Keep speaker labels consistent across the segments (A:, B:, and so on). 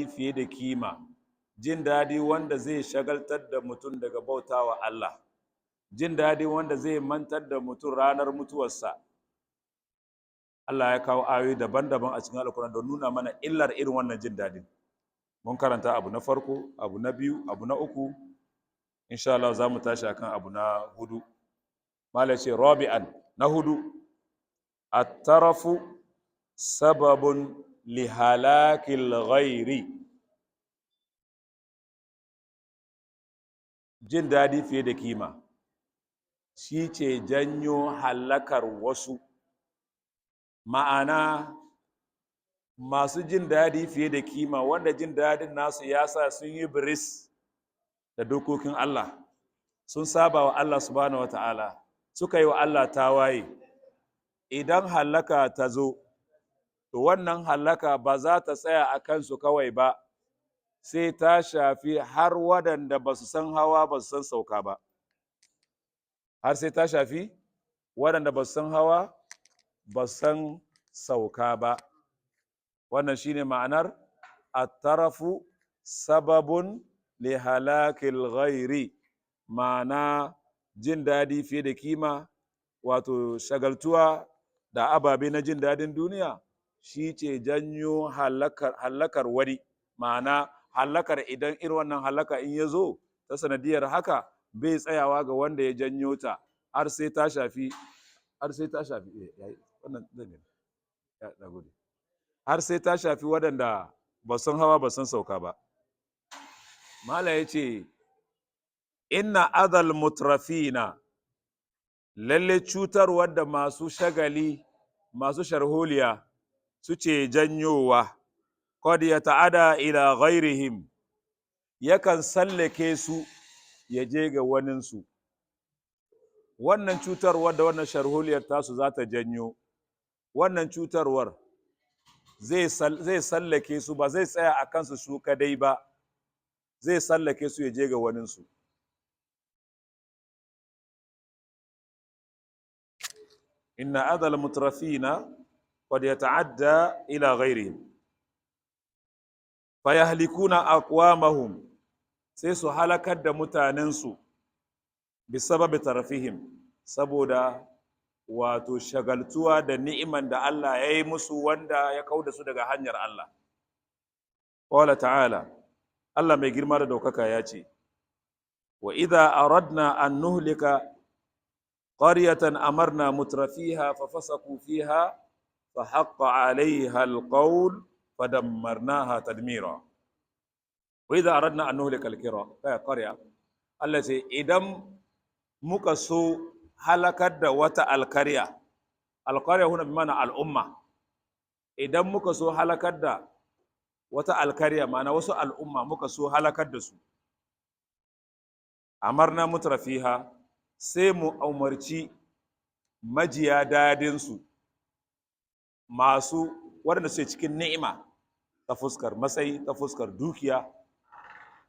A: Fiye da kima, jin daɗi wanda zai shagaltar da mutum daga bautawa Allah, jin daɗi wanda zai mantar da mutum ranar mutuwarsa. Allah ya kawo ayoyi daban-daban a cikin Alkur'ani don nuna mana illar irin wannan jin daɗin. Mun karanta abu na farko, abu na biyu, abu na uku. Insha Allah za mu tashi akan abu na hudu. Malai ce rabi'an, na hudu, at-tarafu sababun li halakil ghairi. Jin daɗi fiye da kima shi ce janyo halakar wasu. Ma'ana, masu jin daɗi fiye da kima, wanda jin daɗin nasu ya sa sun yi biris da dokokin Allah, sun saba wa Allah subhanahu wa ta'ala, suka yi wa Allah tawaye. Idan halaka ta zo, to wannan halaka ba za ta tsaya a kansu kawai ba, sai ta shafi har waɗanda ba su san hawa ba su san sauka ba. Har sai ta shafi waɗanda ba su san hawa ba su san sauka ba. Wannan shine ma'anar at-tarafu sababun li halakil ghairi, ma'ana jin daɗi fiye da kima, wato shagaltuwa da ababe na jin daɗin duniya shi ce janyo halakar wani. Ma'ana halakar, idan irin wannan halaka in ya zo ta sanadiyar haka, bai tsayawa ga wanda ya janyo ta, har sai ta shafi, har sai ta shafi, wannan zan gani. Ya, na gode. Har sai ta shafi waɗanda ba san hawa ba san sauka ba. Mala ya ce, inna adal mutrafina, lalle cutarwar da masu shagali, masu sharholiya suce janyowa, qad yata'ada ila ghairihim, yakan sallake su ya je ga waninsu. Wannan cutarwar da wannan sharholiyar tasu za ta janyo, wannan cutarwar zai sallake su, ba zai tsaya a kansu su kadai ba, zai sallake su ya je ga waninsu. Inna adal mutrafina qad yata'adda ila ghairihim fayahlikuna aqwamahum, sai su halakar da mutanensu bisababi tarafihim, saboda wato shagaltuwa da ni'iman da Allah ya yi musu wanda ya kauda su daga hanyar Allah. Qala ta'ala, Allah mai girma da daukaka ya ce, wa idza aradna an nuhlika qaryatan amarna mutrafiha fa fasaku fiha fa haqqa 'alayha alqawl fadammarnaha tadmira. Wa idza aradna an nuhlika alqarya, Allah ce idan muka so halakar da wata alkarya, alkarya huna bi mana al'umma, idan muka so halakar da wata alkarya, ma'ana wasu al'umma muka so halakar da su, amarna mutrafiha, sai mu umarci majiya dadinsu, masu waɗanda suke cikin ni'ima ta fuskar matsayi, ta fuskar dukiya,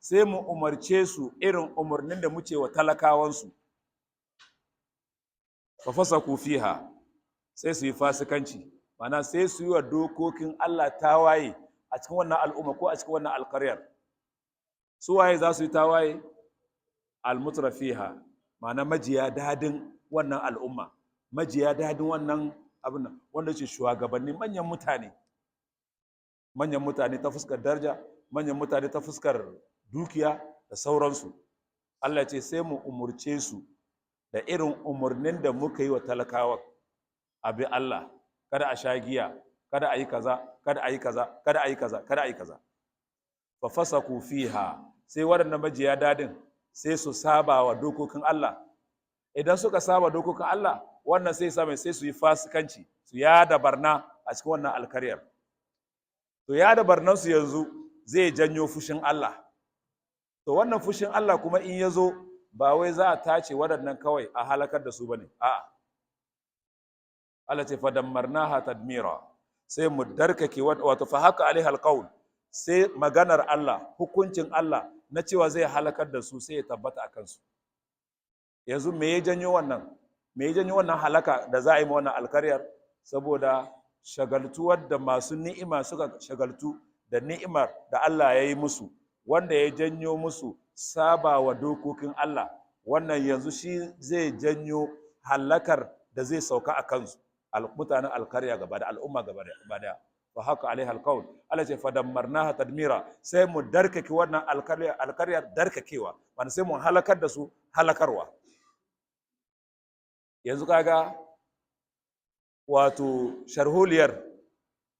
A: sai mu umarce su irin umarnin da muke wa talakawansu. Fa fasaku fiha, sai su yi fasikanci, ma'ana sai su yi wa dokokin Allah tawaye a cikin wannan al'umma ko a cikin wannan alƙaryar. Su waye za su yi tawaye? Almutrafiha, ma'ana majiya dadin wannan al'umma, majiya dadin wannan abin nan, wanda ce shugabanni, manyan mutane, manyan mutane ta fuskar daraja, manyan mutane ta fuskar dukiya da sauransu. Allah ce sai mu umurce su da irin umarnin da muka yi wa talakawa, abi Allah, kada a sha giya, kada a yi kaza, kada a yi kaza, kada a yi kaza, kada a yi kaza. Fa fasaku fiha, sai waɗannan majiya dadin sai su saba wa dokokin Allah. Idan suka saba dokokin Allah, wannan sai sa mai sai su yi fasikanci, su yada barna a cikin wannan alkaryar. To yada barnan su yanzu zai janyo fushin Allah. To wannan fushin Allah kuma in ya zo, ba wai za a tace waɗannan kawai a halakar da su bane, a'a. Allah ce fadammarnaha tadmira, sai mu darkake, wato fa haka alaiha alqaul, sai maganar Allah, hukuncin Allah na cewa zai halakar da su sai ya tabbata a kansu. Yanzu me ya janyo wannan? Me ya janyo wannan halaka da za a yi ma wannan alkaryar? Saboda shagaltuwar da masu ni'ima suka shagaltu da ni'imar da Allah ya yi musu, wanda ya janyo musu saba wa dokokin Allah, wannan yanzu shi zai janyo halakar da zai sauka a kansu, mutanen alkarya gaba da al'umma gaba daya. Fa haka alaiha alqaul, Allah ce fa dammarnaha tadmira, sai mu darkake wannan alkarya, alkaryar darkakewa, wanda sai mu halakar da su halakarwa. Yanzu kaga wato sharholiyar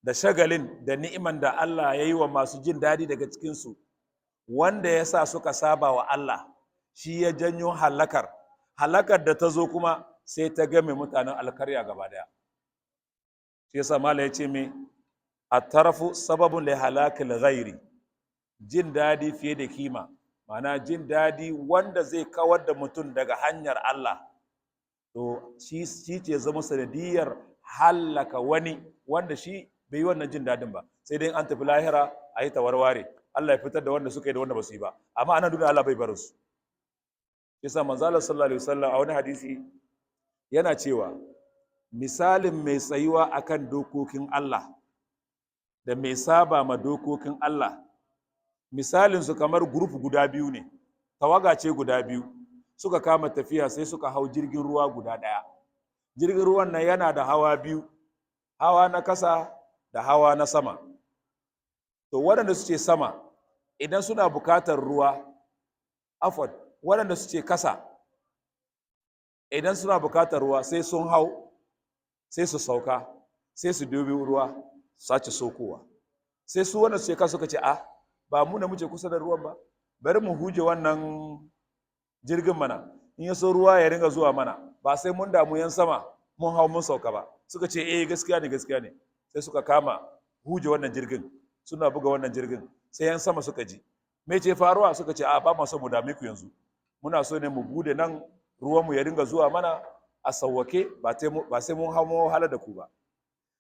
A: da shagalin da ni'iman da Allah ya yi wa masu jin daɗi daga cikinsu, wanda ya sa suka saba wa Allah, shi ya janyo halakar. Halakar da ta zo kuma sai ta game mutanen alkarya gaba daya. Shi yasa mala ya ce me at-tarafu sababun li halakil ghairi, jin daɗi fiye da kima, ma'ana jin daɗi wanda zai kawar da mutum daga hanyar Allah, to shi ce zama sanadiyar hallaka wani wanda shi bai yi wannan jin daɗin ba. Sai dai an tafi lahira a yi tawarware, Allah ya fitar da wanda suka yi da wanda ba su yi ba, amma anan duniya Allah bai barin su. Yasa manzo Allah sallallahu alaihi wasallam a wani hadisi yana cewa misalin mai tsayuwa akan dokokin Allah da mai saba ma dokokin Allah, misalin su kamar group guda biyu ne, tawaga ce guda biyu suka kama tafiya, sai suka hau jirgin ruwa guda ɗaya. Jirgin ruwan nan yana da hawa biyu, hawa na kasa da hawa na sama. To waɗanda suke sama idan suna bukatar ruwa, afwan, waɗanda suke kasa idan suna bukatar ruwa sai sun hau, sai su sauka, sai su dubi ruwa, sace sokowa. Sai su waɗanda suke kasa suka ce, a ba mu da muke kusa da ruwan ba, bari mu huje wannan jirgin mana, in ya so ruwa ya ringa zuwa mana, ba sai mun damu yan sama mun hau mun sauka ba. Suka ce eh, gaskiya ne, gaskiya ne. Sai suka kama huje wannan jirgin, suna buga wannan jirgin, sai yan sama suka ji me ce faruwa, suka ce a ba mu so mu dame ku yanzu, muna so ne mu bude nan ruwan mu ya ringa zuwa mana a sawwake, ba sai mun hau mun wahala da ku ba.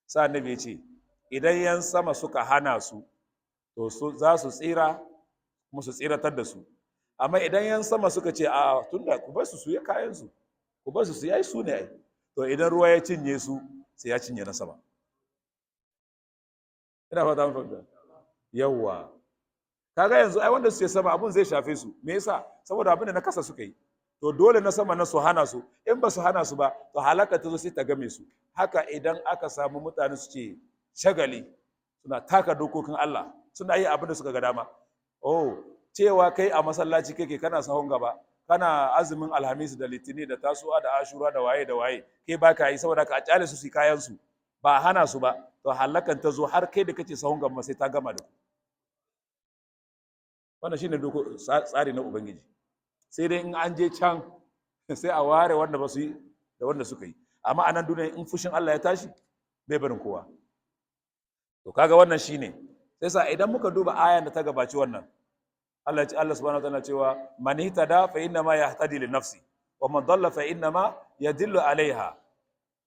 A: Sai annabi ya ce idan yan sama suka hana su, to su za su tsira kuma su tsiratar da su. Amma idan yan sama suka ce a tunda ku bar su su yi kayan su, ku bar su su yi su ne ai, to idan ruwa ya cinye su sai ya cinye na sama. Ina fata mun fahimta. Yawwa, kaga yanzu ai wanda suke sama abun zai shafe su. Me yasa? Saboda abin da na kasa suka yi, to dole na sama na su hana su. In ba su hana su ba, to halaka ta zo sai ta game su. Haka idan aka samu mutane su ce shagali, suna taka dokokin Allah, suna yi abin da suka ga dama. Oh, cewa kai a masallaci kake, kana sahun gaba, kana azumin Alhamis da Litini da Tasu'a da Ashura da waye da waye, kai baka yi, saboda ka kyale su su kayan su, ba hana su ba, to halakan ta zo har kai da kace sahun gaba sai ta gama da ku. Wannan shine doko tsari na Ubangiji. Sai dai in an je can sai a ware wanda ba su yi da wanda suka yi, amma a nan duniya in fushin Allah ya tashi bai barin kowa. To kaga wannan shine. Sai sa idan muka duba ayan da ta gabaci wannan, Allah ya ce, Allah subhanahu wa ta'ala cewa man ihtada fa inna ma yahtadi li nafsi wa man dalla fa inna ma yadillu alaiha,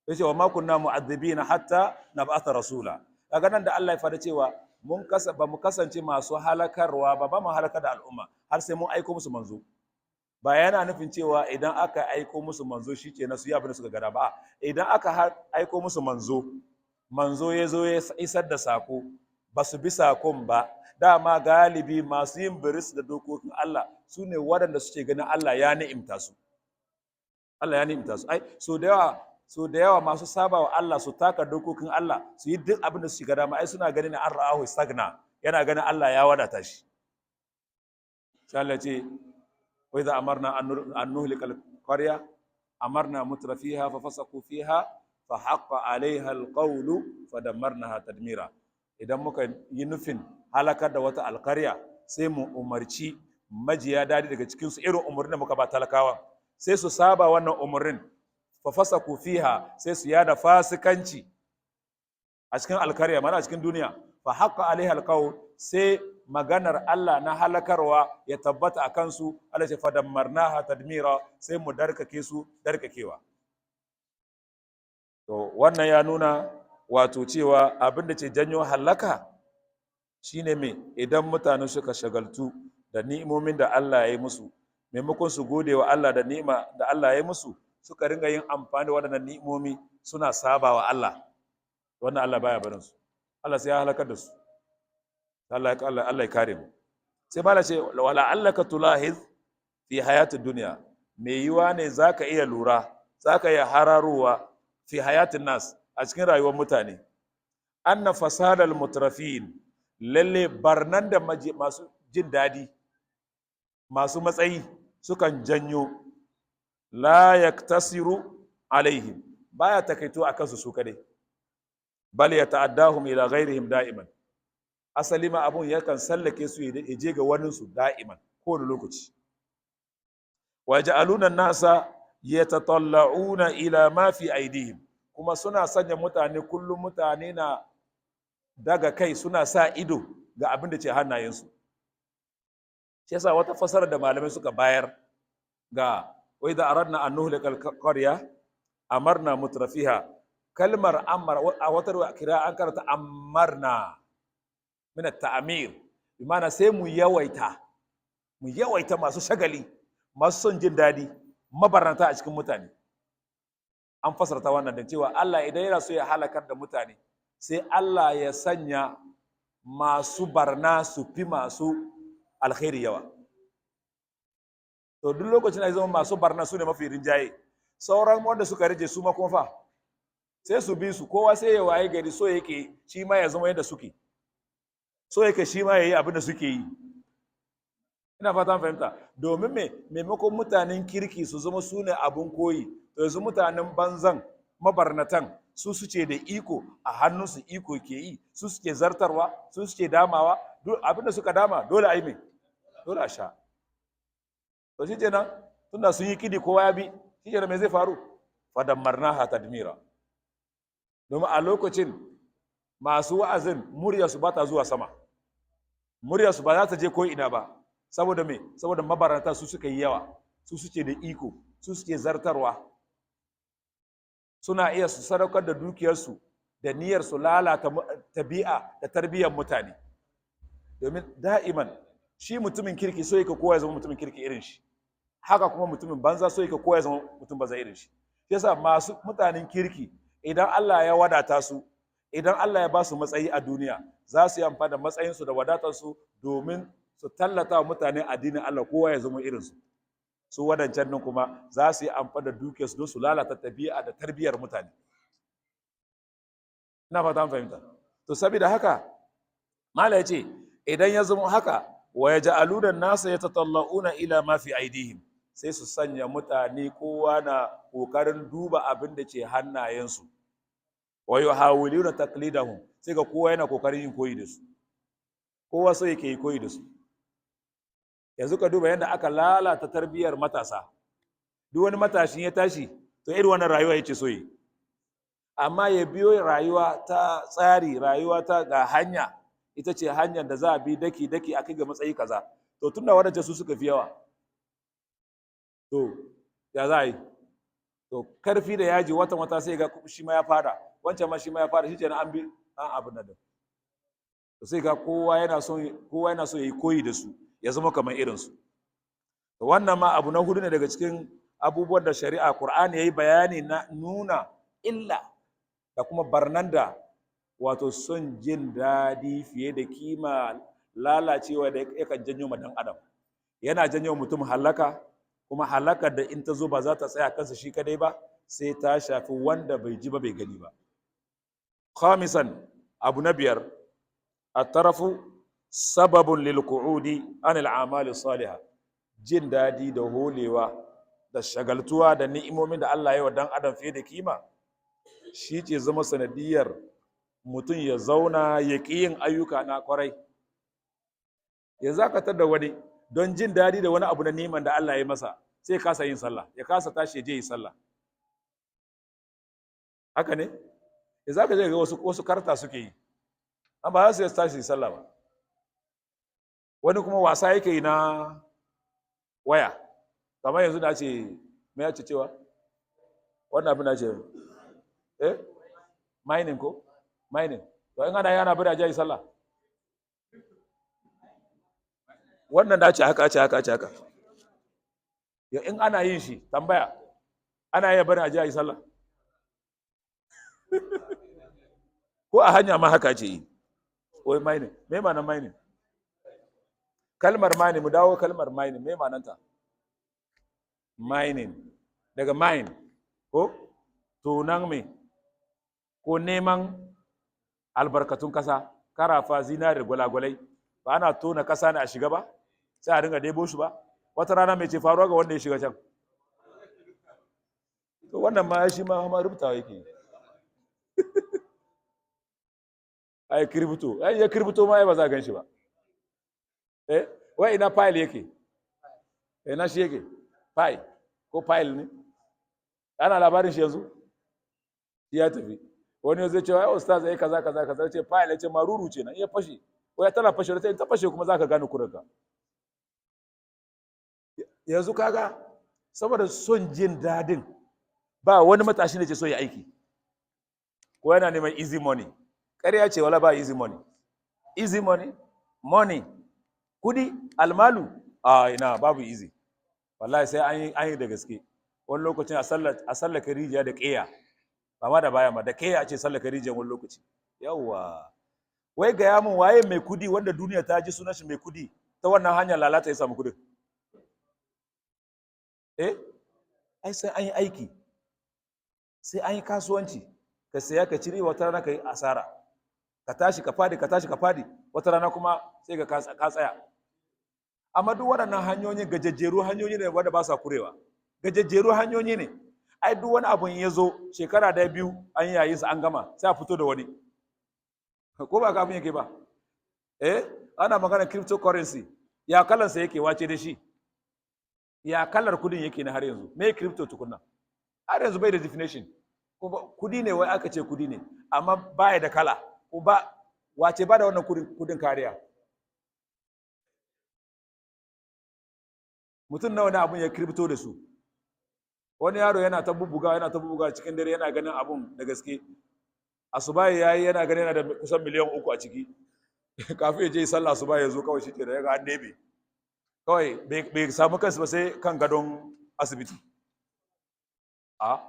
A: yace wa ma kunna mu'adhibina hatta nab'atha rasula. Kaga nan da Allah ya fada cewa mun kasa ba mu kasance masu halakarwa ba, ba mu halakar da al'umma har sai mun aiko musu manzo. Ba yana nufin cewa idan aka aiko musu manzo shikenan su yi abin da suka gada ba. Idan aka aiko musu manzo, manzo ya zo ya isar da sako, ba su bi sakon ba, dama galibi masu yin biris da dokokin Allah su ne waɗanda suke ganin Allah ya ni'imta su. Allah ya ni'imta su. Ai, so da yawa masu saba wa Allah, su taka dokokin Allah, su yi duk abin da su shiga dama, ai suna ganin an ra'ahu stagna, yana ganin Allah ya wadata shi. Sai Allah ce wa idza amarna an nuhlika al-qarya amarna mutrafiha fa fasaqu fiha fa haqqa alaiha al-qawlu fa dammarnaha tadmira. Idan muka yi nufin halakar da wata alkarya, sai mu umarci majiya dadi daga cikinsu irin umarnin da muka ba talakawa, sai su saba wannan umarnin, fa fasaku fiha, sai su yada fasikanci a cikin alkarya, mana a cikin duniya. Fa haqqa alaiha alqawl, sai maganar Allah na halakarwa ya tabbata a kansu. Allah ce fadammarnaha tadmira, sai mu darkake su darkakewa. To wannan ya nuna wato cewa abin da ce janyo halaka shine me, idan mutane suka shagaltu da ni'imomin da Allah ya yi musu, maimakon su gode wa Allah da ni'ima da Allah ya yi musu, suka ringa yin amfani da waɗannan ni'imomi suna saba wa Allah. Wannan Allah baya barin su, Allah sai ya halakar da su. Allah Allah Allah ya kare mu. Sai mala ce wala allaka tulahiz fi hayatid dunya, me yiwa ne zaka iya lura, zaka iya hararowa fi hayatin nas, a cikin rayuwar mutane, anna fasadal mutrafin, lalle barnan da masu jin dadi, masu matsayi sukan janyo, la yaktasiru alaihim, baya takaito akan su kadai, bal yata'addahum ila ghairihim da'iman, asali ma abun yakan sallake su ya je ga waninsu da'iman, kowane lokaci. Wa yaj'aluna an-nasa yatatalla'una ila ma fi aidihim, kuma suna sanya mutane kullum, mutane na daga kai suna sa ido ga abin da ce hannayensu. Shi yasa wata fasara da malamai suka bayar ga wai da aradna an nuhlikal qarya amarna mutrafiha, kalmar amar a wata kira an karanta amarna min at-ta'mir, bi ma'ana sai mu yawaita, mu yawaita masu shagali, masu son jin daɗi, mabarnata a cikin mutane. An fasarta wannan da cewa Allah idan yana so ya halakar da mutane, sai Allah ya sanya masu barna su fi masu alkhairi yawa. To duk lokacin da ya zama masu barna su ne mafi rinjaye, sauran wanda suka rije su ma kuma fa sai su bi su, kowa sai ya waye gari so yake shi ma ya zama yadda suke so, yake shi ma ya yi abin da suke yi. Ina fatan fahimta. Domin me? Maimakon mutanen kirki su zama su ne abin koyi, to yanzu mutanen banzan, mabarnatan, su suke da iko a hannunsu, iko ke yi, su suke zartarwa, su suke damawa. Duk abin da suka dama dole a yi mai, dole a sha. To shi kenan, tunda sun yi kidi kowa ya bi, shi kenan, me zai faru? Fadammarnaha tadmira. Domin a lokacin masu wa'azin muryarsu ba ta zuwa sama, muryarsu ba za ta je ko ina ba. Saboda me? Saboda mabarata su suka yi yawa, su suke da iko, su suke zartarwa, suna iya su sadaukar da dukiyarsu da niyyar su lalata tabi'a da tarbiyyar mutane. Domin da'iman shi mutumin kirki so yake kowa ya zama mutumin kirki irin shi, haka kuma mutumin banza so yake kowa ya zama mutum banza irin shi. Shi yasa masu mutanen kirki, idan Allah ya wadata su, idan Allah ya ba su matsayi a duniya, za su yi amfani da matsayinsu da wadatarsu domin su tallata wa mutane addinin Allah, kowa ya zama irinsu. Su wadancan nan kuma za su yi amfani da dukiyarsu don su lalata tabi'a da tarbiyyar mutane. Ina fata an fahimta. To saboda haka mala ya ce idan ya zama haka, wa yaj'aluna nasa yatatalla'una ila ma fi aidihim, sai su sanya mutane kowa na kokarin duba abin da ke hannayensu, wa yuhawiluna taqlidahum, sai ga kowa yana kokarin yin koyi da su, kowa so yake yi koyi da su. Yanzu ka duba yadda aka lalata tarbiyyar matasa. Duk wani matashin ya tashi, to irin wannan rayuwa yace so yi, amma ya biyo rayuwa ta tsari, rayuwa ta ga hanya, ita ce hanyar da za a bi daki daki a kai ga matsayi kaza. To tunda waɗancan su suka fi yawa, to ya za a yi? To karfi da yaji, watan wata sai ga shi ma ya fara, wancan ma shi ma ya fara, shi kenan an bi an abin nan. To sai ga kowa yana so ya yi koyi da su, ya zama kamar irinsu. To wannan ma abu na hudu ne daga cikin abubuwan da shari'a Qur'ani yayi bayani na nuna illa da kuma barnan da wato son jin daɗi fiye da kima, lalacewa da yakan janyo ma dan adam. Yana janyo mutum halaka, kuma halakar da in ta zo ba za ta tsaya kansa shi kadai ba, sai ta shafi wanda bai ji ba bai gani ba. Khamisan, abu na biyar, at-tarafu sababun lil qu'udi anil a'mali salihah. Jin daɗi da holewa da shagaltuwa da ni'imomin da Allah ya wa dan adam fiye da kima, shi ce zama sanadiyar mutum ya zauna ya ƙi yin ayyuka na kwarai. Yanzu aka tar da wani don jin daɗi da wani abu na neman da Allah ya masa, sai ya kasa yin sallah, ya kasa tashi ya je yi sallah. Haka ne? Yanzu aka je ga wasu karta suke yi, an ba za su tashi yi sallah ba. Wani kuma wasa yake yi na waya, kamar yanzu da ce me ya ce cewa wannan abin da ce mining ko mining. To in ana yana bari a je yi sallah, wannan da ce haka ce haka ce haka ya, in ana yin shi, tambaya, ana iya bari a je yi sallah? Ko a hanya ma haka ce yi. Wai mining, me ma'anar mining? Kalmar mining, mu dawo kalmar mining, me ma'ananta? Mining daga mine ko tonan me ko neman albarkatun kasa, karafa, zinari, gwalagwalai. Ba ana tona kasa ne a shiga ba, sai a dinga debo shi ba? Wata rana mai ce faruwa ga wanda ya shiga can? To wannan ma shi ma rubutawa yake. Ai crypto, ai ya crypto ma ai ba za a gan shi ba. Eh, wai ina file yake? Ina shi yake? File ko file ne? Ana labarin shi yanzu ya tafi. Wani zai ce, "Ai ustaz, ai kaza kaza kaza." Ce file, ce maruru ce nan, ya fashe. Wai tana fashe, sai ta fashe kuma zaka gane kuranka. Yanzu kaga saboda son jin dadin, ba wani matashi ne ce so ya aiki ko yana neman easy money. Ƙarya ce, wala ba easy money. Easy money, money, kudi, almalu, a ina, babu easy wallahi, sai an yi da gaske. Wani lokacin a sallaka rijiya da ƙeya, ba ma da baya ma, da ƙeya ce sallaka rijiya wani lokaci. Yawwa, wai gaya mun, waye mai kudi wanda duniya ta ji sunan shi mai kudi, ta wannan hanyar lalata ya samu kudin? Eh, ai sai an yi aiki, sai an yi kasuwanci, ka saya ka cire, wata rana ka yi asara, ka tashi ka fadi, ka tashi ka fadi, wata rana kuma sai ka tsaya. Amma duk waɗannan hanyoyin gajejjeru hanyoyi ne wanda ba sa kurewa, gajejjeru hanyoyi ne. Ai duk wani abun ya zo shekara da biyu an yayi sa, an gama, sai a fito da wani. Ko ba kafin yake ba? Eh, ana magana cryptocurrency, ya kalansa yake? Wace da shi ya kalar kudin yake na har yanzu? Me crypto tukunna? Har yanzu bai da definition. Kudi ne, wai aka ce kudi ne, amma baya da kala. Ko ba wace ba da wannan kudin kariya? Mutum nawa ne abun ya crypto da su? Wani yaro yana ta bubbuga, yana ta bubbuga cikin dare, yana ganin abun da gaske. Asuba yayi, yana ganin yana da kusan miliyan 3 a ciki. Kafin ya je sallah asuba ya zo, kawai shi ke da ya ga an debe. Kawai bai samu kansu ba sai kan gadon asibiti. A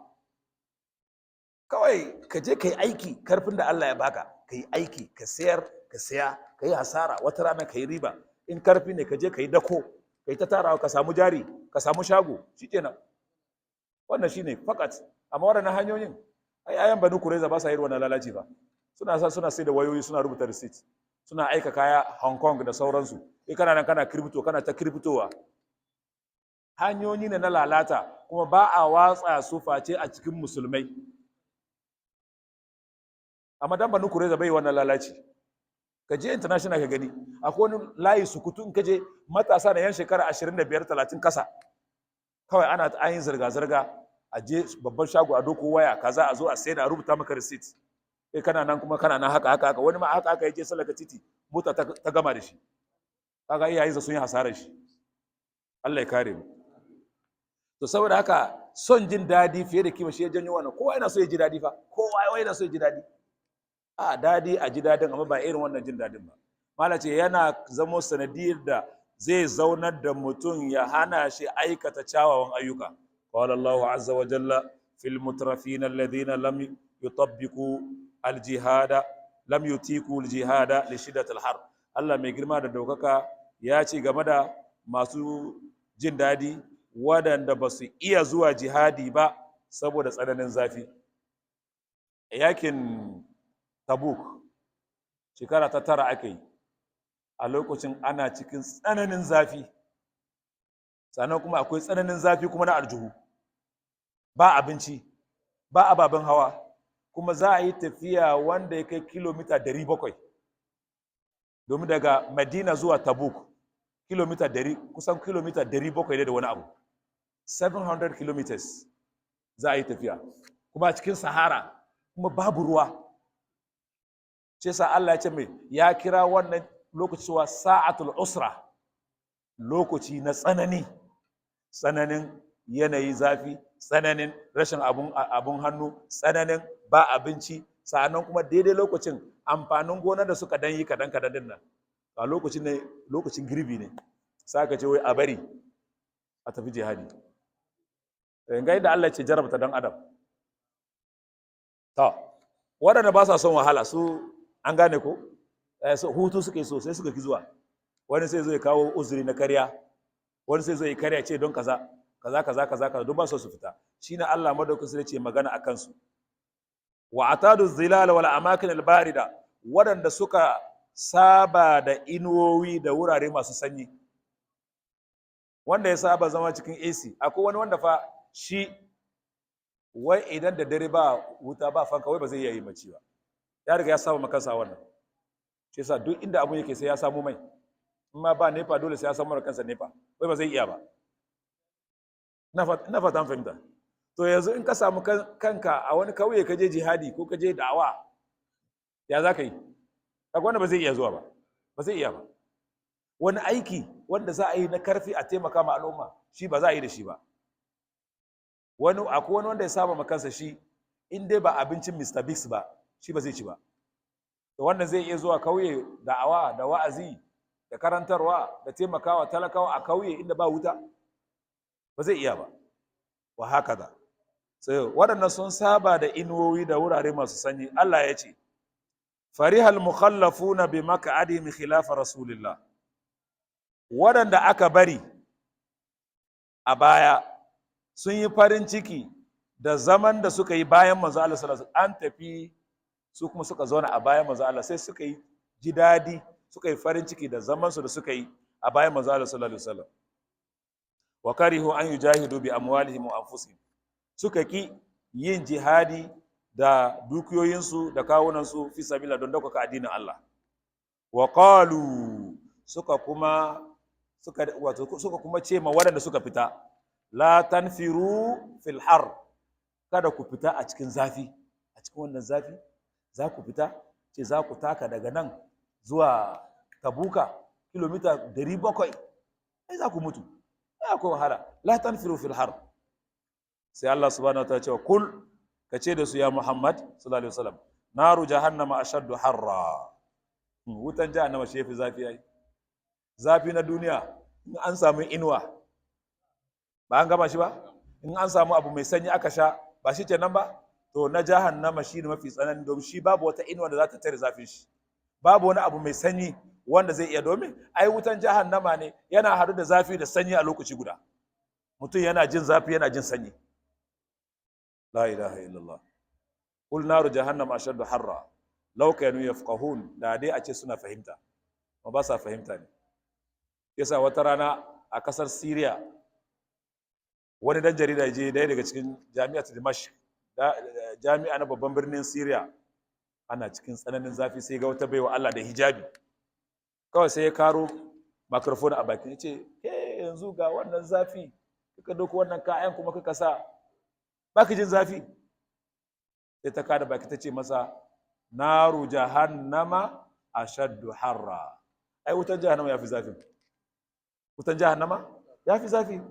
A: kawai ka je ka yi aiki, karfin da Allah ya baka, ka yi aiki, ka sayar, ka saya, ka yi hasara, wata rana ka yi riba. In karfi ne, ka je ka yi dako, ka yi ta tarawa, ka samu jari, ka samu shago, shikenan. Wannan shine fakat. Amma waɗannan hanyoyin, ai ayan Banu Kureza ba sa yi wannan lalaci ba. Suna sa suna sai da wayoyi, suna rubuta receipt, suna aika kaya Hong Kong da sauransu. Kai kana nan kana crypto, kana ta cryptowa. Hanyoyi ne na lalata, kuma ba a watsa su face a cikin musulmai. Amma dan Banu Kureza bai wannan lalaci. Ka je international ka gani, akwai wani layi sukutu, in ka je, matasa da yan shekara 25, 30 kasa, kawai ana an yi zirga-zirga, a je babban shago a doko waya kaza, a zo a sayar, a rubuta maka receipt. Kai kana nan kuma kana nan haka haka haka. Wani ma haka haka ya je sallaka titi, mota ta gama da shi. Kaga iyayensa sun yi hasarar shi. Allah ya kare mu. To saboda haka, son jin dadi fiye da kima shi ya janyo wannan. Kowa yana so ya ji dadi fa, kowa yana so ya ji dadi. A dadi, a ji dadin, amma ba irin wannan jin dadin ba. Mala ce yana zamo sanadiyar da zai zaunar da mutum ya hana shi aikata kyawawan ayyuka. Qala Allahu azza wa jalla fil mutrafin alladhina lam yutabbiqu al jihada, lam yutiku al jihada li shiddat al har. Allah mai girma da daukaka ya ce game da masu jin dadi waɗanda ba su iya zuwa jihadi ba saboda tsananin zafi. Yakin Tabuk, shekara ta 9 aka yi, a lokacin ana cikin tsananin zafi, sannan kuma akwai tsananin zafi kuma na aljihu, ba abinci, ba ababen hawa, kuma za a yi tafiya wanda ya kai kilomita 700, domin daga Madina zuwa Tabuk kilomita 100, kusan kilomita 700 ne da wani abu, 700 kilometers za a yi tafiya, kuma a cikin Sahara, kuma babu ruwa. Ce sa Allah ya ce mai, ya kira wannan lokaci cewa sa'atul usra, lokaci na tsanani, tsananin yanayi, zafi, tsananin rashin abun hannu, tsananin ba abinci. Sa'annan kuma daidai lokacin amfanin gonar da suka dan yi kadan kadan din nan, a lokacin ne, lokacin girbi ne. Sai aka ce wai a bari a tafi jihadi. Ga yadda Allah ce jarabta dan adam. To waɗanda ba sa son wahala su, an gane ko? Hutu suke so, sai suka ki zuwa. Wani sai zai kawo uzuri na karya, wani sai zai karya ce don kaza kaza kaza kaza kaza, don ba su fita. Shine Allah madaukakin sai ce magana akan su. Wa atadu zilal wal amakin al barida, waɗanda suka saba da inuwowi da wurare masu sanyi. Wanda ya saba zama cikin AC, akwai wani wanda fa shi wai idan da dare ba wuta, ba fanka, wai ba zai iya yi bacci ba. Ya riga ya saba makansa wannan. Shi yasa duk inda abun yake sai ya samu mai, in ma ba NEPA, dole sai ya samu kansa NEPA, wai ba zai iya ba. Ina fata fahimta. To yanzu in ka samu kanka a wani kauye, ka je jihadi ko ka je da'awa, ya za ka yi? Kaga wanda ba zai iya zuwa ba, ba zai iya ba. Wani aiki wanda za a yi na karfi a taimaka ma al'umma, shi ba za a yi da shi ba. Wani, akwai wani wanda ya saba ma kansa, shi in dai ba abincin Mr. Biggs ba, shi ba zai ci ba. To wannan zai iya zuwa kauye da'awa da wa'azi da karantarwa da taimakawa talakawa a kauye inda ba wuta? Ba zai iya ba. Wa hakaza. Sai waɗannan sun saba da inuwowi da wurare masu sanyi. Allah ya ce farihal mukhallafuna bi maq'adihim khilafa rasulillah, waɗanda aka bari a baya sun yi farin ciki da zaman da suka yi bayan manzo Allah sallallahu alaihi wasallam. An tafi, su kuma suka zauna a bayan manzo Allah, sai suka yi ji dadi, suka yi farin ciki da zaman su da suka yi a bayan manzo Allah sallallahu alaihi wasallam. Wa karihu an yujahidu bi amwalihim wa anfusihim, suka ki yin jihadi da dukiyoyinsu da kawunansu, fi sabila, don daukaka addinin Allah. Wa qalu, suka kuma suka wato suka kuma ce ma waɗanda suka fita, la tanfiru fil har, kada ku fita a cikin zafi. A cikin wannan zafi za ku fita, ce za ku taka daga nan zuwa Tabuka kilomita 700, ai za ku mutu, ai akwai wahala. La tanfiru fil har. Sai Allah subhanahu wa ta'ala ce, kul, ka ce da su, ya Muhammad sallallahu alaihi wasallam, naru jahannama ashaddu harra, wutan jahannama shi yafi zafi. Ai zafi na duniya, in an samu inuwa ba an gama shi ba, in an samu abu mai sanyi aka sha, ba shi kenan ba. To na jahannama shi ne mafi tsanani, domin shi babu wata inuwa da za ta tare zafin shi, babu wani abu mai sanyi wanda zai iya, domin ai wutan jahannama ne yana haɗu da zafi da sanyi a lokaci guda. Mutum yana jin zafi, yana jin sanyi. La ilaha illallah. Qul naru jahannam ashaddu harra law kanu yafqahun, da dai a ce suna fahimta, ma ba sa fahimta ne. Yasa wata rana a kasar Syria, wani dan jarida je daya daga cikin jami'at Dimashq, jami'a na babban birnin Syria. Ana cikin tsananin zafi, sai ga wata baiwa Allah da hijabi. Kawai sai ya karo microphone a bakin, ya ce, ke, yanzu ga wannan zafi, kika dauko wannan kayan kuma kika sa, baki jin zafi? Sai ta kada baki ta ce masa, naru jahannama ashaddu harra, ai wutan jahannama yafi zafi, wutan jahannama yafi zafi.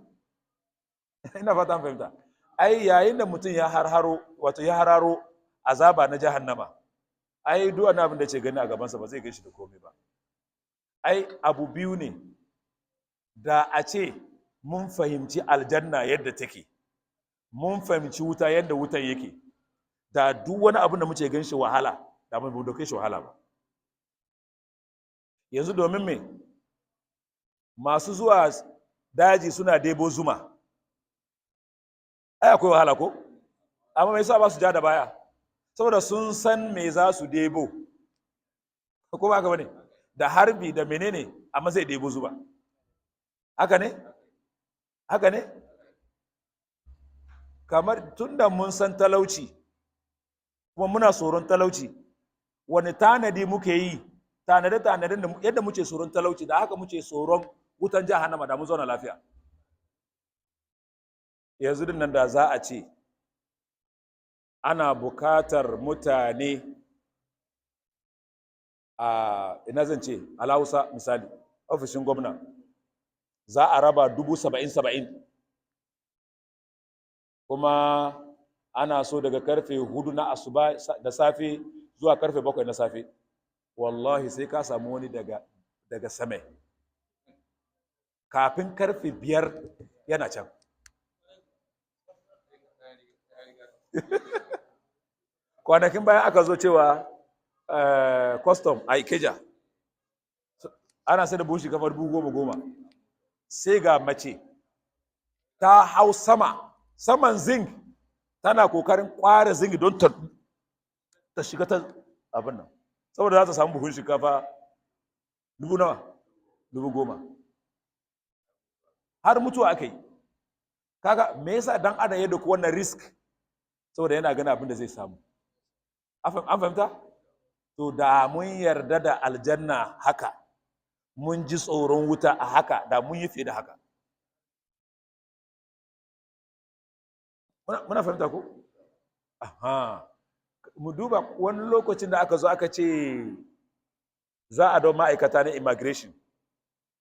A: Ina fata an fahimta. Ai yayin da mutum ya harharo, wato ya hararo azaba na jahannama, ai duk wani abin da ce gani a gabansa ba zai gaishe da komai ba. Ai abu biyu ne. Da a ce mun fahimci aljanna yadda take, mun fahimci wuta yadda wutan yake, da duk wani abin da muke gan shi wahala, da mun dauke shi wahala ba yanzu. Domin me? Masu zuwa daji suna debo zuma, ai akwai wahala ko? Amma me yasa ba su ja da baya? Saboda sun san me za su debo, ko ba haka bane? Da harbi da menene, amma zai debo zuma. Haka ne, haka ne. Kamar tunda mun san talauci kuma muna tsoron talauci, wani tanadi muke yi? Tanade tanadin da yadda muke tsoron talauci, da haka muke tsoron wutan jahannama, da mu zauna lafiya. Yanzu din nan da za a ce ana bukatar mutane a, ina zan ce, Alausa misali, ofishin gwamna, za a raba 70,000 70, kuma ana so daga karfe 4 na asuba da safe zuwa karfe 7 na safe, wallahi sai ka samu wani daga same kafin karfe 5 yana can. Kwanakin bayan aka zo cewa custom a Ikeja Ana sai da buhun shinkafa 10,000 10,000. Sai ga mace ta hau sama saman zinc, tana kokarin kware zinc don ta shiga ta abin nan, saboda za ta samu buhun shinkafa dubu nawa? 10,000. Har mutuwa aka yi. Kaga me yasa dan adam ya dauki wannan risk? Saboda yana gani abin da zai samu. An fahimta? To, da mun yarda da aljanna haka, mun ji tsoron wuta a haka, da mun yi fiye da haka. Muna fahimta ko? Aha, mu duba wani lokacin da aka zo aka ce za a don ma'aikata na immigration.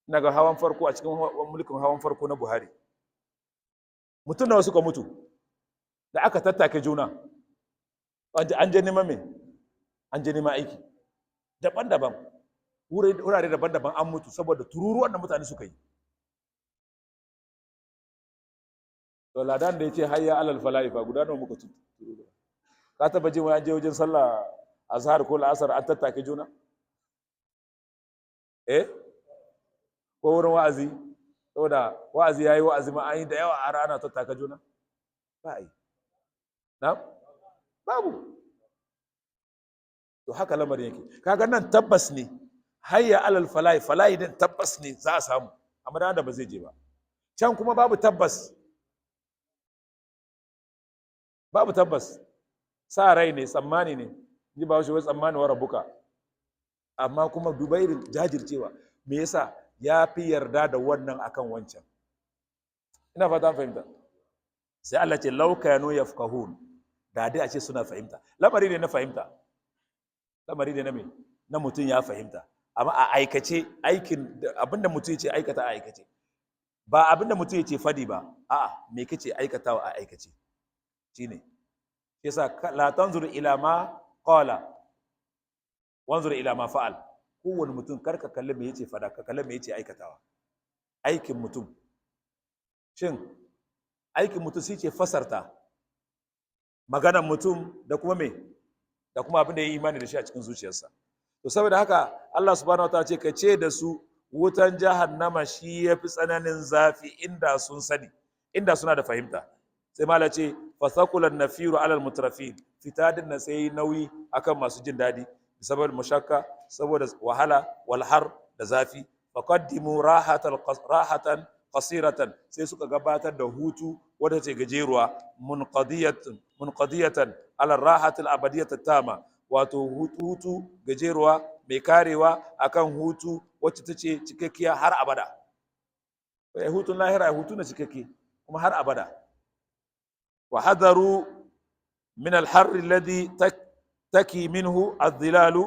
A: Ina ga hawan farko a cikin mulkin hawan farko na Buhari, mutum nawa suka mutu da aka tattake juna? An je neman me? An je neman aiki daban-daban, wurare daban-daban, an mutu saboda tururuwan da mutane suka yi. To, ladan da ya ce hayya alal fala'i fa, guda nawa muka turu? Ka taba jin wani je wajen sallah azhar ko la'asar an tattake juna? Eh, ko wurin wa'azi, saboda wa'azi yayi wa'azi ma, an yi da yawa a rana tattaka juna? Ba yi na babu. To, haka lamarin yake. Kaga nan tabbas ne, hayya alal fala'i, fala'i din tabbas ne za a samu, amma da ba zai je ba. Can kuma babu tabbas, babu tabbas, sa rai ne, tsammani ne. Ji ba shi wai tsammani wa rabbuka. Amma kuma duba irin jajircewa. Me yasa ya fi yarda da wannan akan wancan? Ina fata an fahimta. Sai Allah ce law kanu yafqahun, da dai a ce suna fahimta. Lamari ne na fahimta, lamari ne na me, na mutum ya fahimta. Amma a aikace, aikin abinda mutum ya ce aikata a aikace, ba abinda mutum ya ce fadi ba, a'a, me kace aikatawa a aikace shine. Yasa la tanzur ila ma qala, wanzur ila ma fa'al. Kowane mutum, karka kalli me yace fada, ka kalli me yace aikatawa. Aikin mutum, shin aikin mutum shi ce fasarta maganan mutum da kuma me, da kuma abin da ya yi imani da shi a cikin zuciyarsa. To, saboda haka Allah subhanahu wataala ce ka ce da su wutan jahannama shi yafi tsananin zafi, inda sun sani, inda suna da fahimta. Sai mala ce fasakulan nafiru alal mutrafin, fita din nan sai nauyi akan masu jin daɗi, saboda mushakka, saboda wahala, walhar da zafi. Faqaddimu rahatan rahatan qasiratan, sai suka gabatar da hutu wadda ce gajeruwa, munqadiyatan munqadiyatan ala rahatil abadiyat tama, wato hutu gajeruwa mai karewa akan hutu wacce tace cikakkiya har abada. Hutun lahira hutu na cikakke kuma har abada. Wa hadaru min al-harr alladhi taki minhu adh-dhilalu,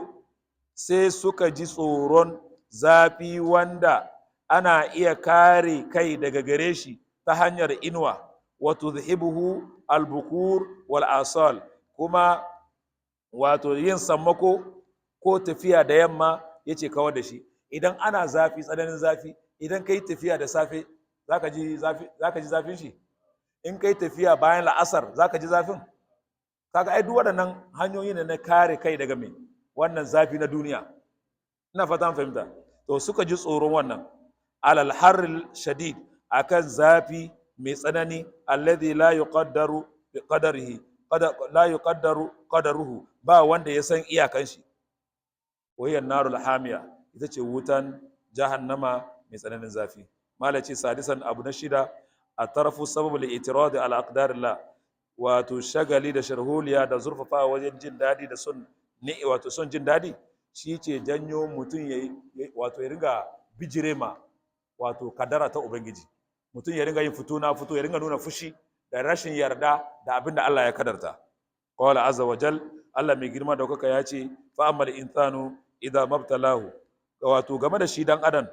A: sai suka ji tsoron zafi wanda ana iya kare kai daga gare shi ta hanyar inuwa, wa tudhibuhu al-bukur wal asal, kuma wato yin sammako ko tafiya da yamma yace kawar da shi. Idan ana zafi, tsananin zafi, idan kai tafiya da safe zaka ji zafi, zaka ji zafin shi. In kai tafiya bayan la'asar zaka ji zafin. Kaga ai duk waɗannan hanyoyi ne na kare kai daga me, wannan zafi na duniya. Ina fata an fahimta. To, suka ji tsoron wannan alal harril shadid, akan zafi mai tsanani, alladhi la yuqaddaru bi qadarihi, la yuqaddaru qadaruhu, ba wanda ya san iyakan shi. Wahiya narul hamiya, ita ce wutan jahannama mai tsananin zafi. Malaci sadisan, abu na shida, a tarafu sababu li'tiradi ala aqdarillah, wato shagali da sharholiya da zurfafa wajen jin daɗi da son ni, wato son jin daɗi, shi ce janyo mutum ya wato ya ringa bijire ma wato kadara ta Ubangiji. Mutum ya ringa yin fito na fito, ya ringa nuna fushi da rashin yarda da abin da Allah ya kadarta. Qala azza wa jal, Allah mai girma da kuka ya ce fa ammal insanu idza mabtalahu, wato game da shi dan adam,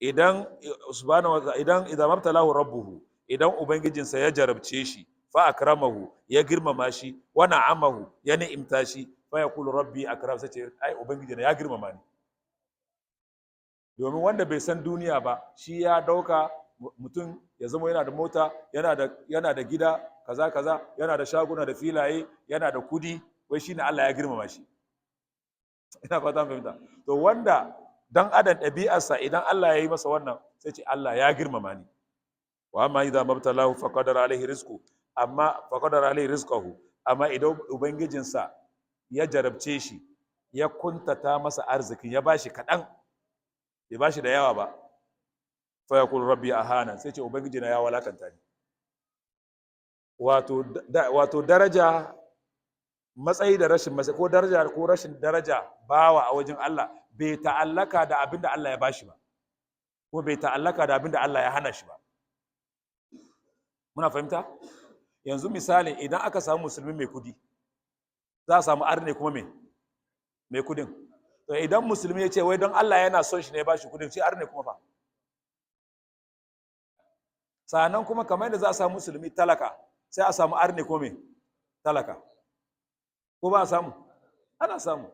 A: idan subhanahu wa idan idza mabtalahu rabbuhu, idan ubangijinsa ya jarabce shi, fa akramahu, ya girmama shi, wa na'amahu, ya ni'imta shi, fa yaqulu rabbi akram, sai ce ai ubangiji na ya girmama ni. Domin wanda bai san duniya ba, shi ya dauka mutum ya zama yana da mota, yana da gida kaza kaza, yana da shaguna da filaye, yana da kudi, wai shine Allah ya girmama shi. Ina fata fahimta. To, wanda Dan adam ɗabi'arsa idan Allah ya yi masa wannan sai ce Allah ya girmama ni. Wa amma idza mabtalahu faqadara alaihi rizqu, amma faqadara alaihi rizqahu, amma idan ubangijinsa ya jarabce shi ya kuntata masa arzikin, ya bashi kaɗan, bai bashi da yawa ba, fa yaqul rabbi ahana, sai ce ubangijina ya walakanta ni. Wato daraja, matsayi da rashin matsayi, ko daraja ko rashin daraja bawa a wajen Allah bai ta'allaka da abin da Allah ya bashi ba, ko bai ta'allaka da abin da Allah ya hana shi ba. Muna fahimta? Yanzu misali, idan aka samu musulmi mai kudi, za a samu arne kuma mai kudin. To idan musulmi ya ce wai don Allah yana son shi ne ya bashi kudin, shi arne kuma fa. Sannan kuma kamar yadda za a samu musulmi talaka, sai a samu arne ko mai talaka. Ko ba a samu? Ana samu.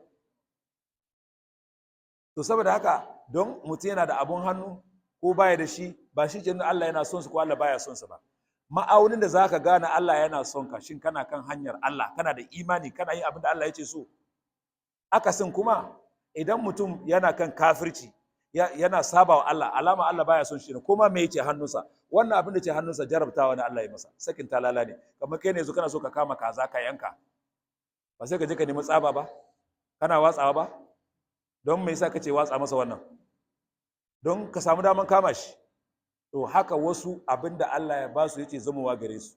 A: To saboda haka, don mutum yana da abun hannu ko baya da shi, ba shi ke nuna Allah yana son su ko Allah baya son su ba. Ma'aunin da zaka gane Allah yana son ka, shin kana kan hanyar Allah, kana da imani, kana yin abin da Allah ya ce so. Akasin kuma, idan mutum yana kan kafirci, yana saba wa Allah, alama Allah baya son shi ne, kuma me yake hannunsa? Wannan abin da ke hannunsa jarabtawa ne Allah ya masa, sakin talala ne. Kamar kai ne yanzu kana so ka kama kaza ka yanka, ba sai ka je ka nemi tsaba ba, kana watsawa ba? Don me yasa kace watsa masa wannan? Don ka samu daman kama shi. To haka wasu abin da Allah ya basu yake zamowa gare su.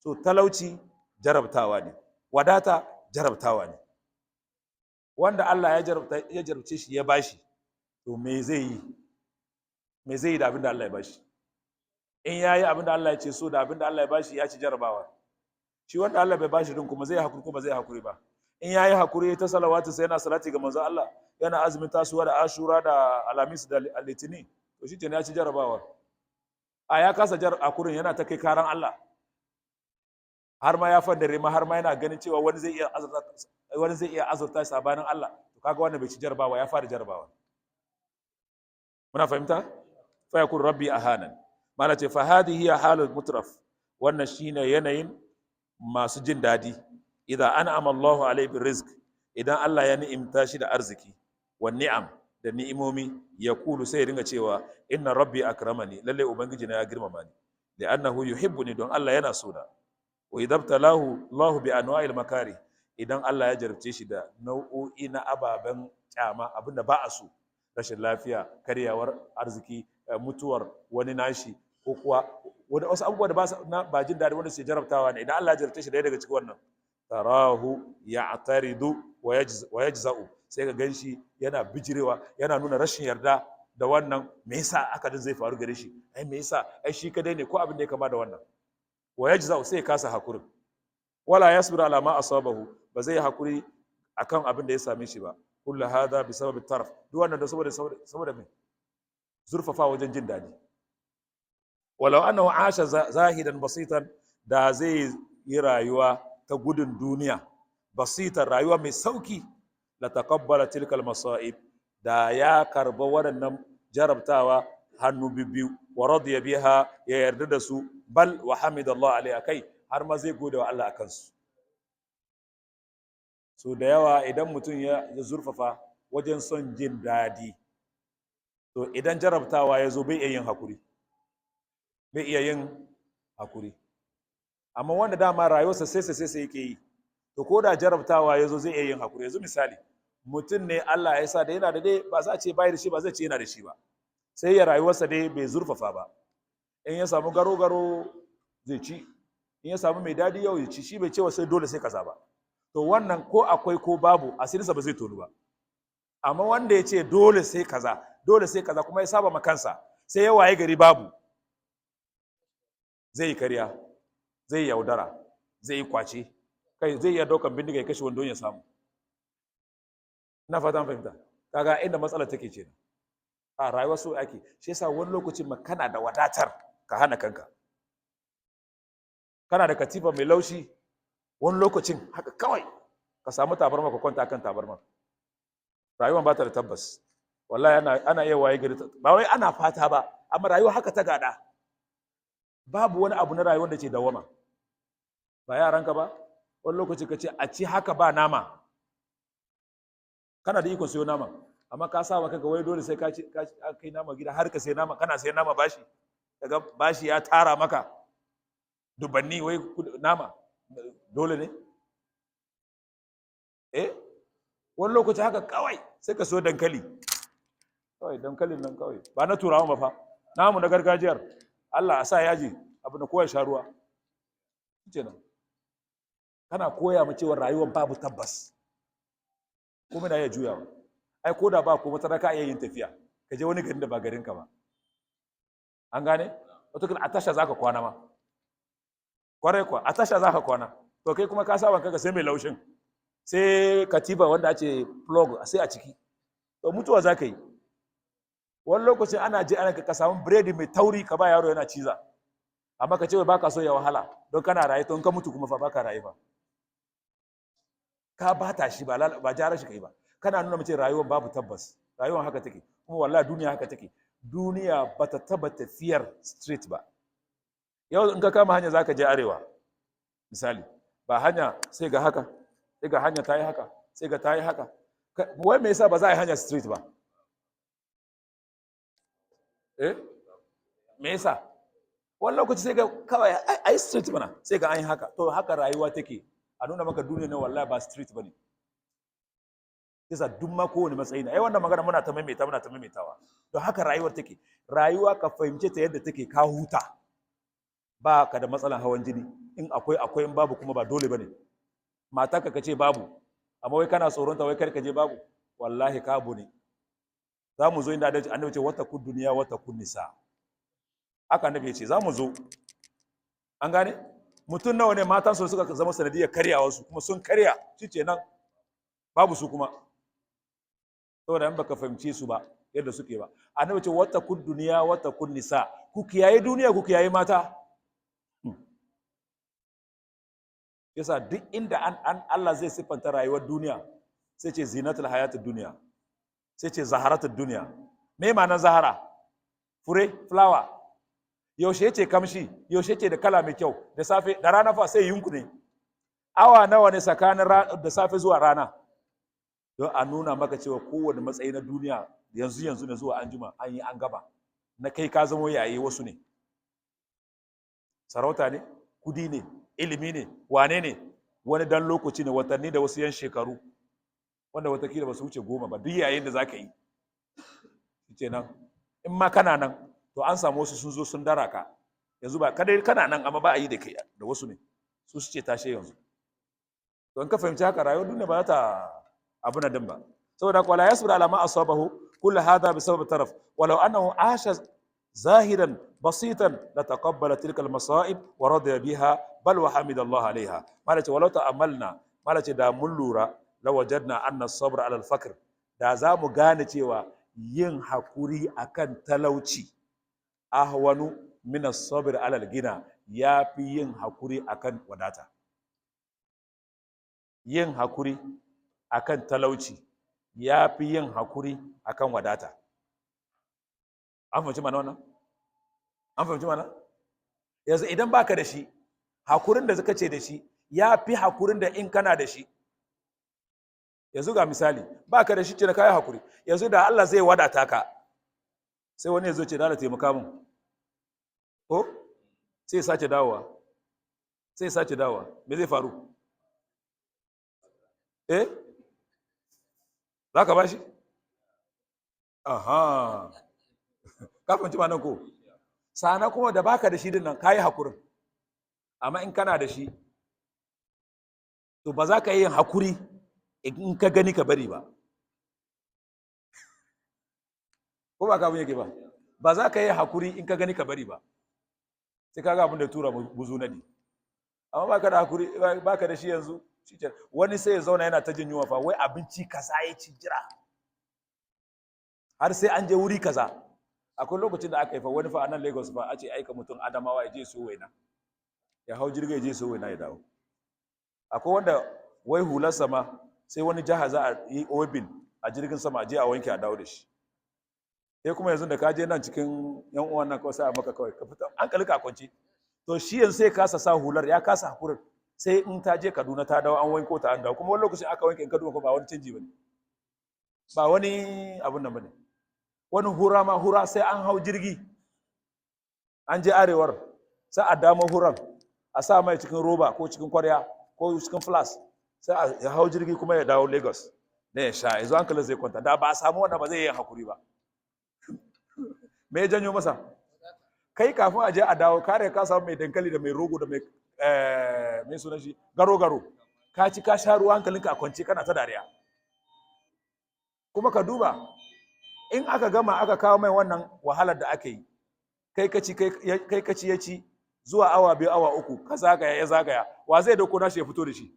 A: So talauci jarabtawa ne, wadata jarabtawa ne. Wanda Allah ya jarabta, ya jarabce shi ya bashi, to me zai yi? Me zai yi da abin da Allah ya bashi? In yayi abin da Allah ya ce so da abin da Allah ya bashi, ya ci jarabawa. Shi wanda Allah bai bashi din kuma zai hakuri ko ba zai hakuri ba? In yayi hakuri ta salawatu, sai yana salati ga manzon Allah, yana azumin tasuwa da ashura da alhamis da litini, to shi ya ci jarabawa. A ya kasa jar hakurin, yana ta kai karan Allah, har ma ya fandare ma, har ma yana ganin cewa wani zai iya azurta shi sabanin Allah, to kaga wannan bai ci jarabawa, ya fara jarabawa. Muna fahimta? Fa yakun rabbi ahanan. Mala ce fa hadhihi hiya halul mutraf, wannan shine yanayin masu jin dadi. Idan an'ama Allahu alaihi birrizq, idan Allah ya ni'imta shi da arziki, wa ni'am, da ni'imomi, ya kulu, sai ya dinga cewa inna rabbi akramani, lalle ubangiji na ya girmama ni, li'annahu yuhibbuni, don Allah yana so na. Wa idza ibtalahu Allahu bi anwa'il makari, idan Allah ya jarabce shi da nau'o'i na ababen kyama, abinda ba a so, rashin lafiya, karyawar arziki, mutuwar wani nashi, ko kuwa wasu abubuwa da ba ba jin daɗi wanda su jarabtawa ne, idan Allah ya jarabce shi da daga cikin wannan, tarahu ya'taridu wa yajza'u, sai ka ganshi yana bijirewa, yana nuna rashin yarda da wannan. Me yasa aka din zai faru gare shi? Ai me yasa? Ai shi kadai ne, ko abin da ya kama da wannan. Wa yajza'u, sai ya kasa hakurin. Wala yasbiru ala ma asabahu, ba zai hakuri akan abin da ya same shi ba. Kullu hadha bi sababi taraf, duk wannan da saboda me? Zurfafa wajen jin daɗi. Walau annahu asha zahidan basitan, da zai yi rayuwa ta gudun duniya, basitan, rayuwa mai sauki, la taqabbala tilkal masa'ib, da ya karba waɗannan jarabtawa hannu biyu, wa radiya biha, ya yarda da su, bal wa hamidallah alaiha, kai har ma zai gode wa Allah akan su. So da yawa idan mutum ya zurfafa wajen son jin daɗi, to idan jarabtawa ya zo bai iya yin hakuri, bai iya yin hakuri. Amma wanda dama rayuwarsa sai sai sai yake yi, to ko da jarabtawa ya zo zai iya yin hakuri. Yanzu misali, mutum ne Allah ya sa da yana da dai, ba za a ce bai da shi ba, zai ce yana da shi ba, sai ya rayuwarsa dai bai zurfafa ba. In ya samu garo garo zai ci, in ya samu mai dadi yau ya ci, shi bai cewa sai dole sai kaza ba. To wannan ko akwai ko babu, asirinsa ba zai tonu ba. Amma wanda ya ce dole sai kaza, dole sai kaza, kuma ya saba ma kansa, sai ya waye gari babu, zai yi karya, zai yi yaudara, zai yi kwace, kai zai iya daukan bindiga ya kashe wanda ya samu. Ina fata fahimta. Kaga inda matsalar take ce a rayuwar so ake. Shi yasa wani lokacin ma kana da wadatar ka hana kanka. Kana da katifa mai laushi, wani lokacin haka kawai ka samu tabarma ka kwanta kan tabarma. Rayuwar ba ta da tabbas wallahi. Ana iya waye gari, ba wai ana fata ba, amma rayuwa haka ta gada. Babu wani abu na rayuwar da ke dawama. Ba yaranka ba, wani lokaci ka ce a ci haka ba nama, kana da ikon siyo nama. Amma ka sa wa kanka wai dole sai ka ci ka kai nama gida, har ka sai nama, kana sai nama bashi, kaga bashi ya tara maka dubanni, wai nama dole ne. Eh, wani lokaci haka kawai sai ka so dankali kawai, dankalin nan kawai ba na turawa ba fa, namu na gargajiyar. Allah a sa yaji, abu da kowa ya sha ruwa kenan. Kana koya mu cewa rayuwar babu tabbas, kuma na iya juyawa. Ai ko da ba ko wata ka iya yin tafiya ka je wani garin da ba garinka ba, an gane? Wata a tasha zaka kwana ma, kwarai kuwa, a tasha zaka kwana. To kai kuma ka saba kanka sai mai laushin, sai katifa wanda ake plug sai a ciki, to mutuwa zaka yi. Wani lokacin ana je ana ka samu biredi mai tauri ka ba yaro yana ciza, amma ka ce wai baka so ya wahala don kana raye. To in ka mutu kuma fa, baka raye fa, ka bata shi, ba ba jara shi kai ba. Kana nuna mace rayuwar babu tabbas, rayuwar haka take. Kuma wallahi duniya haka take, duniya bata taba tafiyar straight ba. Yau in ka kama hanya zaka je arewa misali, ba hanya sai ga haka, sai ga hanya ta yi haka, sai ga ta yi haka. Wai me yasa ba za a yi hanya straight ba? Eh, me yasa? Wani lokaci sai ga kawai ai straight bana, sai ga an yi haka. To haka rayuwa take. A nuna maka duniya ne wallahi ba straight bane. Yasa duk ma kowane matsayi na ai wannan magana muna ta maimaita, muna ta maimaitawa. To haka rayuwar take. Rayuwa ka fahimce ta yadda take, ka huta, ba ka da matsalan hawan jini. In akwai akwai, in babu kuma ba dole bane. Matarka ka ce babu, amma wai kana tsoron ta, wai kar ka je babu, wallahi ka bu ne. Za mu zo inda Annabi ce wattaqud duniya wattaqun nisa. Haka Annabi ya ce, za mu zo. An gane? Mutum nawa ne matan su suka zama sanadiyar karyawa su, kuma sun karya shi ce nan babu su kuma, saboda in baka fahimce su ba yadda suke ba. Annabi ce wattaqud duniya wattaqun nisa, ku kiyaye duniya, ku kiyaye mata. Yasa duk inda an Allah zai siffanta rayuwar duniya, sai ce zinatul hayatid duniya, sai ce zaharatud duniya. Me ma'anar zahara? Fure, flower. Yaushe ce kamshi? Yaushe ce da kala mai kyau? Da safe. Da rana fa sai yunku ne. Awa nawa ne tsakanin da safe zuwa rana? Don a nuna maka cewa kowane matsayi na duniya yanzu yanzu ne, zuwa anjima an yi an gaba na kai, ka zamo yayi wasu ne. Sarauta ne, kudi ne, ilimi ne, wane ne, wani dan lokaci ne, watanni da wasu yan shekaru wanda watakila ba su wuce 10 ba. Duk yayin da za ka yi ce nan, in ma kana nan, to an samu wasu sun zo sun dara ka. Yanzu ba kadai kana nan, amma ba a yi da kai, da wasu ne su ce tashe yanzu. To in ka fahimci haka, rayuwar duniya ba za ta abu na din ba. Saboda wala yasbir ala ma asabahu kullu hadha bisabab taraf. Walau annahu asha zahidan basitan lataqabbala tilka almasa'ib wa radiya biha, bal wa hamida Allah alaiha. Malace walau ta'ammalna, malace da mun lura, lawajadna anna as-sabr ala al-faqr, da za mu gane cewa yin hakuri akan talauci ahwanu min as-sabr ala al-gina, yafi yin hakuri akan wadata. Yin hakuri akan talauci yafi yin hakuri akan wadata. An fahimci mana wannan? An fahimci mana? Yanzu idan baka da shi, hakurin da suka ce da shi ya fi hakurin da in kana da shi. Yanzu ga misali, baka da shi ce da kayi hakuri. Yanzu da Allah zai wadata ka, sai wani ya zo ce da taimaka mun, ko sai sace dawowa, sai sace dawowa, me zai faru? Eh, za ka bashi? Aha, ka fahimci ma nan ko? Sana kuma da baka da shi din nan, kayi hakurin. Amma in kana da shi, to ba za ka yi yin hakuri in ka gani ka bari ba. Ko ba ka abin yake ba? Ba za ka yi hakuri in ka gani ka bari ba, sai ka ga abin da tura buzu nadi. Amma baka da hakuri, baka da shi yanzu, wani sai ya zauna yana ta jin yunwa fa, wai abinci kaza ya ci jira har sai an je wuri kaza. Akwai lokacin da aka yi fa wani fa a nan Lagos fa, a ce aika mutum Adamawa ya je so waina, ya hau jirgin ya je so waina ya dawo. Akwai wanda wai hular sama sai wani jaha za a yi obin a jirgin sama, a je a wanke a dawo da shi. Sai kuma yanzu da ka je nan cikin yan uwan nan kawai, sai a maka kawai ka fita an kalli ka kwance. To shi yanzu sai kasa sa hular, ya kasa hakurin, sai in ta je Kaduna ta dawo, an wanko ta an dawo. Kuma wani lokacin aka wanke, in ka duba ba wani canji bane. Ba wani abun nan bane. Wani hura ma, hura sai an hau jirgi an je arewar, sai a damo huran, a sa mai cikin roba ko cikin kwarya ko cikin flask, sai a hau jirgi kuma ya dawo Lagos da ya sha, yanzu hankalin zai kwanta. Da ba a samu wannan ba, zai yi hakuri ba. Me ya janyo masa? Kai, kafin a je a dawo, kare ka samu mai dankali da mai rogo da mai mai sunan shi, garo garo, ka ci, ka sha ruwa, hankalinka a kwance, kana ta dariya. Kuma ka duba, in aka gama aka kawo mai wannan wahalar da aka yi, kai ka ci, kai ka ci, ya ci, zuwa awa 2, awa 3, ka zagaya, ya zagaya, wa zai dauko nashi ya fito da shi?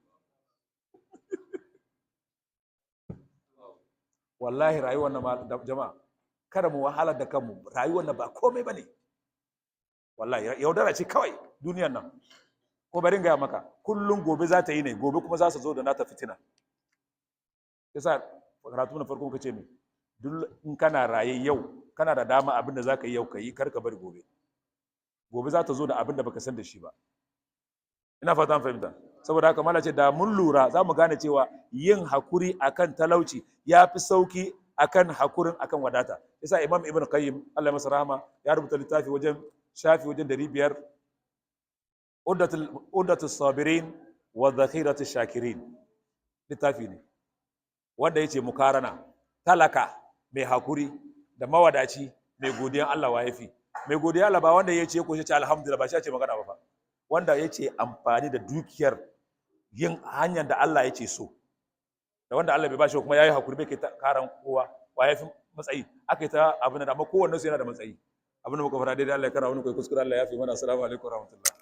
A: Wallahi rayuwar na jama'a, kada mu wahalar da kanmu. Rayuwar na ba komai bane wallahi, yaudara ce kawai duniyar nan. Ko bari in gaya maka, kullum gobe za ta yi ne, gobe kuma za su zo da nata fitina. Yasa karatu na farko muka ce me? Duk in kana raye yau, kana da dama, abin da za ka yi yau ka yi, kar ka bari gobe. Gobe za ta zo da abin da baka san da shi ba. Ina fata an fahimta. Saboda haka mala ce da mun lura, za mu gane cewa yin hakuri akan talauci ya fi sauki akan hakurin akan wadata. Yasa Imam Ibn Qayyim, Allah masa rahama, ya rubuta littafi wajen shafi wajen 500, Uddatul Sabirin wa Dhakhiratul Shakirin. Littafi ne wanda yace mukarana talaka mai hakuri da mawadaci mai godiyan Allah, wa yafi? Mai godiyan Allah ba wanda yace ko ce alhamdulillah, ba shi ce magana ba fa, wanda yace amfani da dukiyar yin hanyar da Allah yace so, da wanda Allah bai bashi kuma yayi hakuri, bai kai karan kowa, wa yafi matsayi? Aka yi ta abin da, amma kowanne su yana da matsayi. Abin da muka fara daidai, Allah ya kara wani kai, kuskure Allah ya fi mana. Assalamu alaikum warahmatullahi.